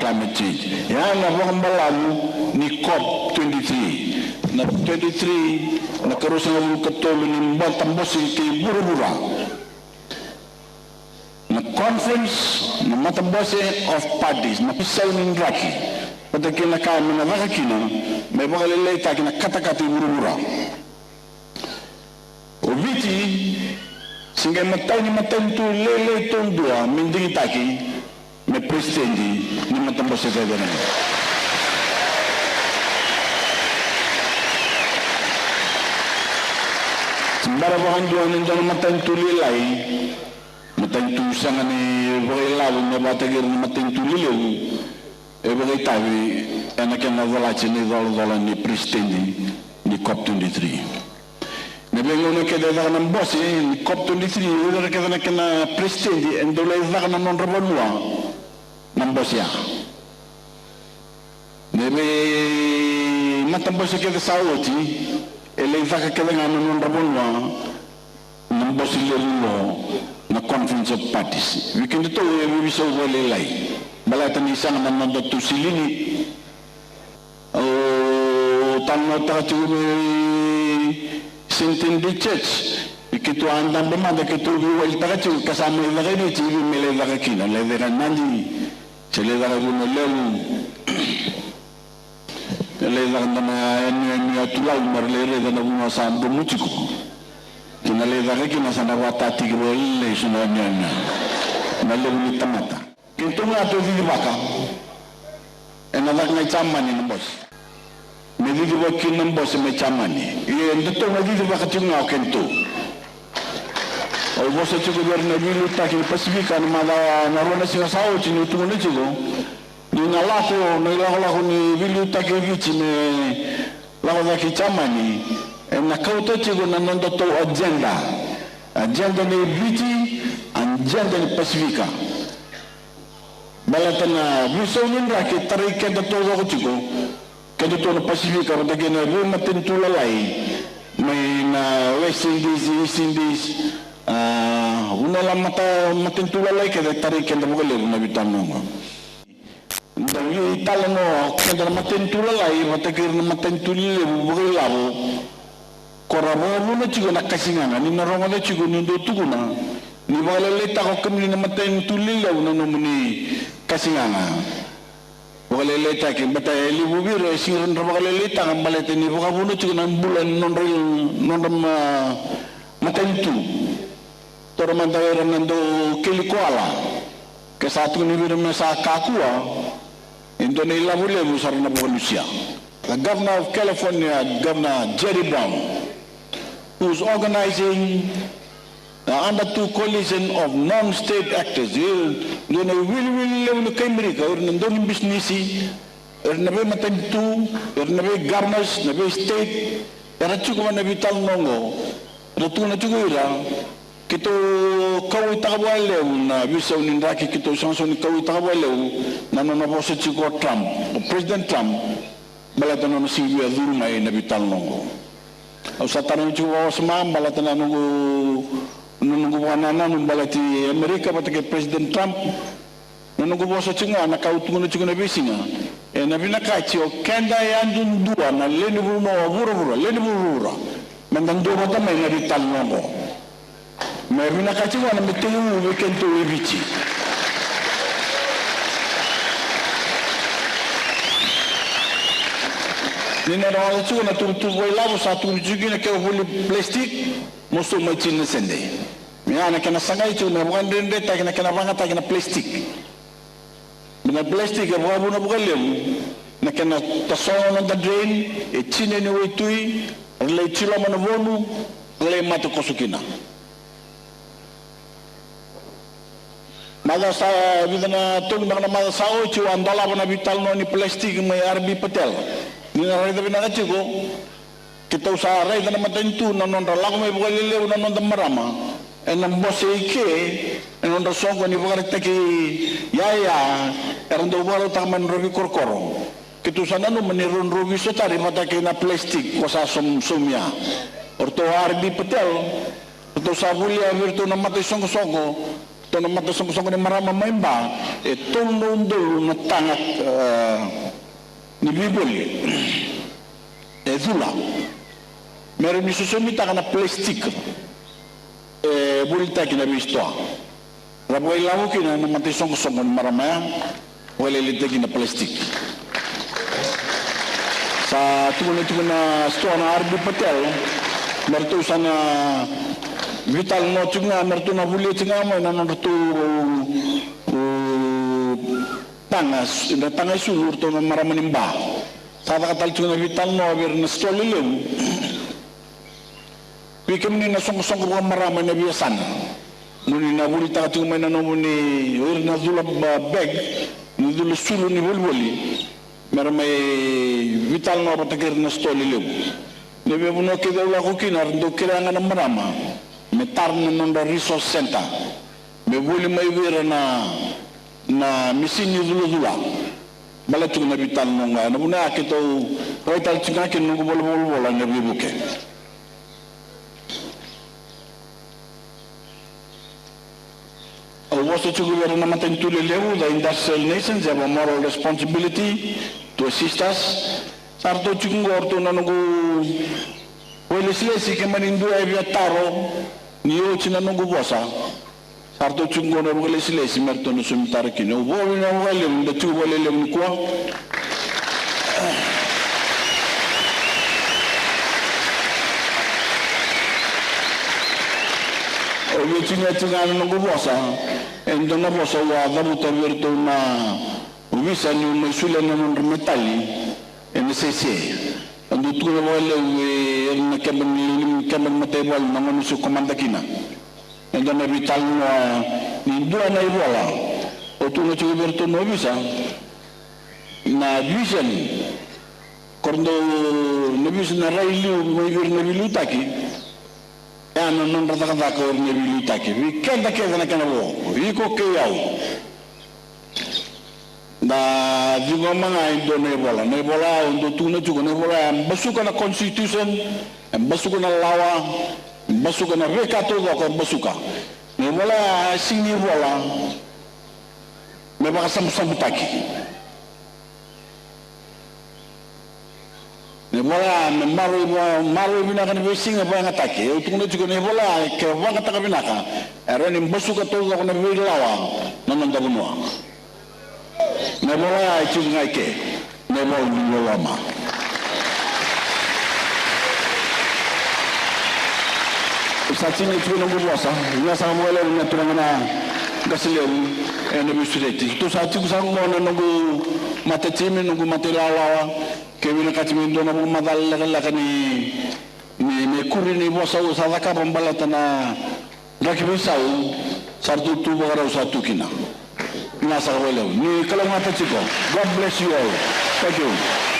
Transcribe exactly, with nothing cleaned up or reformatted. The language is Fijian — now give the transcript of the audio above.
climate change. Ya na vakabalavu ni COP twenty-three. Na twenty-three, na karuasagavulu ka tolu ni matabose kei vuravura. Na conference, na matabose of parties, na veisau ni draki. Vata kei na ka me na caka kina, me vakalailaitaki na katakata i vuravura. O Viti, se qai matai ni matanitu lailai duadua me digitaki me peresitedi ni matabose cecere. Se bera vakadua ni dua na matanitu lailai, matanitu sega ni vakailavo me vakataki ira na matanitu lelevu, e vakaitavi ena kena colati na icolacola ni peresitedi ni COP twenty-three. Na veigauna kece e caka na bose ni COP twenty-three, o ira kece na kena peresitedi e dau lai caka na nodra vanua na bose ya. Na veimatabose kece sa oti, e lai caka kece ga na nodra vanua na bose levu oqo, na Conference of Parties. Vei kedatou e veiveisau vakalailai. Baleta ni sega na nodatou silini. Au talanoataka tiko vei Saint Andrew Church. Keitou a dabe mada, keitou veiwalitaka tiko ka sa mai caka i Viti, vei me lai caka kina, lai caka i Nadi, se lai caka i Vanua Levu. E lai caka dua na yanuyanu yatu Lau me ra lai raica na vanua sa domo tiko. Kei na lai caka kina sa na vakatataki vakalailai so na yanuyanu na levu ni tamata. Keitou ga tou cicivaka. Ena caka ga i Jamani na bose. Me cicivaki kina na bose mai Jamani. Ia e datou na cicivaka tiko ga o keitou. Au vosa tiko vei ira na veiliutaki ni Pasifika na macawa, na rua na siga sa oti, niu tukuna tiko ni na lako na ilakolako ni veiliutaki e Viti me lako cake i Jamani, ena kauta tiko na nodatou agenda. Agenda nei Viti, agenda ni Pasifika. Baleta na veisau ni draki e tarai keda taucoko tiko, kedatou na Pasifika vata kei na veimatanitu lalai mai na West Indies, East Indies, a, vanua la mata, matanitu lalai kece e tarai keda vakalevu na veitalanoa. Da veitalanoa keda na matanitu lalai vata kei ira na matanitu lelevu vakailavo. Ko ra vakavuna tiko na kasi gaga, ni na rogoca tiko ni dau tukuna ni vakalailaitaka o kemuni na matanitu lelevu na nomuni kasi gaga. Vakalailaitaki, baleta e levu vei ira e sega ni ra vakalailaitaka baleta ni vakavuna tiko na bula ni nodra, nodra ma-, matanitu. Taura mada ira na dau keli koala. Ke sa tukuni vei ira me sa kakua, e dua na ilavo levu sa ra na vakalusia. The governor of California, Governor Jerry Brown, who's organizing the under two coalition of non-state actors. Ira dua na iwiliwili levu ni kai Amerika, ira na dau ni bisinisi, ira na veimatanitu, ira na veigovernors, na veistate, era tiko mai na veitalanoa oqo. Era tukuna tiko ira, keitou kauwaitaka vakalevu na veisau ni draki, keitou sega soti ni kauwaitaka vakalevu na nona vosa tiko o Trump, o President Trump, baleta na nona sega ni via curu mai na veitalanoa oqo. Au sa tarogi tiko vakawasoma baleta na noqu, na noqu vakanananu baleti Amerika vata kei President Trump. Na noqu vosa tiko ga na ka au tukuna tiko na veisiga. Ena vinakati o keda yadudua na lewe ni vanua o vuravura, lewe ni vuravura, meda duavata mai na veitalanoa oqo. Me vinakati tiko ga na me tekivu vei kedatou e Viti. Ni na rogoca tiko na tuvatuva ilavo sa tukuni tiko kina, ke o voli plastic, mo sauma e tini na sede. Ia na kena sagai tiko me vakadredretaki na kena vagataki na plastic. Na plastic e vakavuna vakalevu na kena tasogo na noda drain, e tini na waitui, ra lai tiloma na vonu, ra lai mate koso kina. Macawa sa, vica na tolu beka na macawa sa oti, au a dolava na veitalanoa ni plastic mai R B Patel. Ni na raica vinaka tiko, keitou sa raica na matanitu na nodra lako mai vakalelevu na noda marama ena bose i ke, ena nodra soqo ni vakaraitaki iyaya era dau vakarautaka mai na nodra veikorokoro. Keitou sa nanuma ni rau, rau veisotari vata kei na plastic ko sa sau-, saumia. O ratou R B Patel, ratou sa volia vei iratou na mataisoqosoqo, Ratou na matasoqosoqo ni marama mai Ba, e tolu na udolu na taga, e, ni veivoli e cula, me rawa ni sosomitaka na plastic e volitaki na veisitoa. Ra vakailavo kina na mataisoqosoqo ni marama ya, vakalailaitaki na plastic. Sa tukuna tiko na sitoa na R B Patel, me ratou sa na veitalanoa tiko ga, me ratou na volia tiko ga mai na nodratou, o, taga, na taga isulu, ratou na marama ni Ba. Sa caka tale tiko na veitalanoa vei ira na sitoa lelevu. Vei kemuni na soqosoqo vakamarama ena veiyasana, mo ni na volitaka tiko mai na nomuni, o ira na cula ba-, bag, ni cula sulu ni volivoli, me ra mai veitalanoa vata kei ira na sitoa lelevu. Na veivanua kece au lako kina, era dau kerea ga na marama me tara na nodra resource center, me voli mai vei ira na, na misini ni culacula. Baleta tiko na veitalanoa ga, na vuna ya keitou rai tale tiko ga kina noqu volavola ena veivuke. Au vosa tiko vei ira na matanitu lelevu, the industrial nations have a moral responsibility to assist us. Sa ratou tiko qo ratou na noqu vakailesilesi, ke mani dua e via taro ni oti na noqu vosa. Sa ratou tiko qo na vakailesilesi me ratou na somitaka kina. Au vakavinavinaka vakalevu ni da tiko vakalelevu nikua. Au via tinia tiko ga na noqu vosa e dua na vosa au a cavuta vei iratou na ovisa niu mai solia na nodra metali ena sese. Au dau tukuna vakalevu vei ira na keba ni, keba ni mataivalu na gauna au se komada kina. E dua na veitalanoa ni dua na ivola. Au tukuna tiko vei iratou na ovisa na vision. Ko ra dau na vision, na rai liu mai vei ira na veiliutaki. E a na nodra cakacaka o ira na veiliutaki. Vei keda kece na kena vo, iko kei au. Da ciqoma ga e dua na ivola. Na ivola ya au dau tukuna tiko, na ivola ya e basuka na constitution, e basuka na lawa, e basuka na veika taucoko, e basuka. Na ivola ya e sega ni ivola me vakasabusabutaki. Na ivola ya me maroroi, maroroi vinaka ena veisiga, vakayagataki. Au tukuna tiko na ivola ya ke vakayagataka vinaka, e rawa ni basuka taucoko na veilawa na noda vanua. Na ivola ya e tiko ga i ke, na ivola ni loloma. Sa tini tiko noqu vosa, vinaka saka vakalevu na turaga na qase levu ena veisureti. Tou sa tiko saka qo na noqu matatimi, noqu matailawalawa, ke vinakati me dua na vakamacala lekaleka ni, ni, me kuri ni vosa au sa cakava baleta na draki veisau, sa ratou tu vakarau sa tu kina. Vinaka saka vakalevu. Ni kalougata tiko. God bless you all. Thank you.